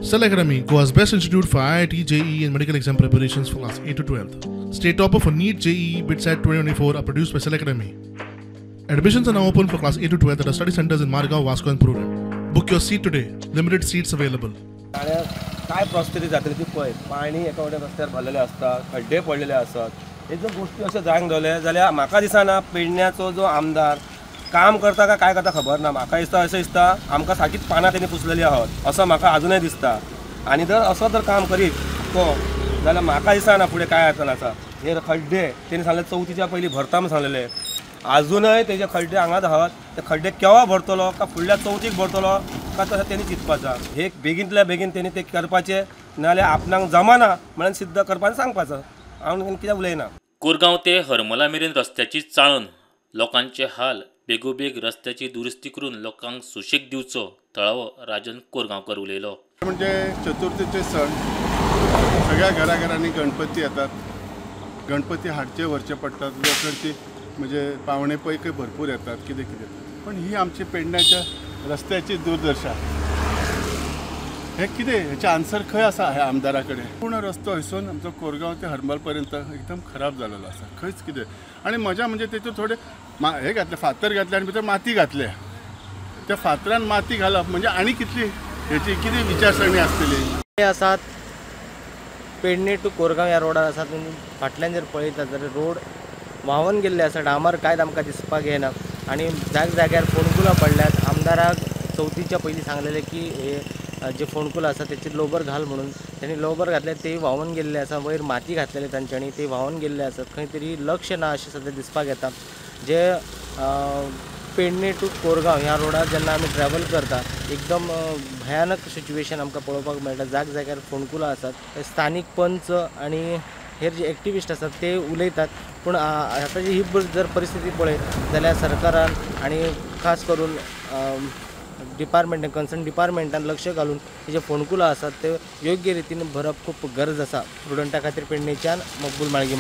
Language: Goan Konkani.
Cell Academy, Goa's best institute for IIT, JEE and medical exam preparations for class 8 to 12. State topper for NEET, JEE, BITSAT 2024 are produced by Cell Academy. Admissions are now open for class 8 to 12 at our study centers in Margao, Vasco and Prudent. Book your seat today. Limited seats available. काय परिस्थिती जातली ती पळय, पाणी एका वटेन रस्त्यार भरलेले आसता, खड्डे पडलेले आसत. हे जर गोश्टी अशें जावंक दवरले जाल्यार म्हाका दिसना पेडण्याचो जो आमदार काम करता काय काय करता खबर ना. म्हाका दिसता अशें दिसता आमकां सारकीच पानां तेणी पुसलेली आहात असो म्हाका आजुनय दिसता. आनी जर असो जर काम करीत तो जाल्यार म्हाका दिसना फुडें काय जातलें आसा. हे खड्डे तेणी सांगले चवथीच्या पयलीं भरता म्हूण सांगलेले, आजुनय तेजे खड्डे हांगाच आहात. ते खड्डे केवा भरतलो, का फुडल्या चवथीक भरतलो का तशें तेणी चिंतपाचो. हे बेगीनतल्या बेगीन तेणी ते करपाचें, नाजाल्यार आपणाक जमाना म्हणून सिद्ध करपाक सांगपाचो. हांव कित्याक उलयना. कोरगांव ते हरमला मेरेन रस्त्याची चाळण, लोकांचे हाल, बेगोबेग रस्त्याची दुरुस्ती करून लोकांक सुशेग दिवचो, थळावो राजन कोरगांवकर उलयलो. म्हणजे चतुर्थीचे सण सगळ्या घराघरांनी गणपती येतात, गणपती हाडचे व्हरचे पडटात, लोकांची म्हणजे पावणे पैकी भरपूर येतात, कितें कितें. पण ही आमची पेडण्याच्या रस्त्याची दुर्दशा. हे कितें हेचे आन्सर खंय आसा ह्या आमदारा कडेन? पूर्ण रस्तो हयसून आमचो कोरगांव ते हरमल पर्यंत एकदम खराब जालेलो आसा, खंयच कितें. आनी मजा म्हणजे तेतून थोडे हे घातले, फातर घातले आनी भितर माती घातले. त्या फातरान माती घालप म्हणजे आनी कितली हेची कितें विचारसरणी आसतली. हे आसात पेडणे टू कोरगांव ह्या रोडार आसात. फाटल्यान जर पळयता जाल्यार रोड व्हांवन गेल्ले आसा, डांबर कांयच आमकां दिसपाक येना आनी जाग जाग्यार फोंडकुलां पडल्यात. आमदाराक चवथीच्या पयलीं सांगलेलें की हे जे फोंडकुलां आसा तेचेर लोबर घाल म्हणून, तेणी लोबर घातले ते व्हांवन गेल्ले आसा. वयर माती घातलेले तांच्यांनी, ते व्हांवन गेल्ले आसात. खंय तरी लक्ष ना अशें सद्या दिसपाक येता. जे पेडणे टू कोरगांव ह्या रोडार जेन्ना आमी ट्रॅवल करता एकदम भयानक सिच्युएशन आमकां पळोवपाक मेळटा. जाग जाग्यार फोंडकुलां आसात. स्थानीक पंच आनी हेर जे एक्टिविस्ट आसात ते उलयतात, पूण आतांची ही जर परिस्थिती पळयत जाल्यार सरकारान आनी खास करून डिपार्टमेंटान, कन्सर्न डिपार्टमेंटान लक्ष घालून जे फोंडकुलां आसात ते योग्य रितीन भरप खूब गरज आसा. प्रुडंटा खातीर पेडणेच्यान मकबूल माळगी.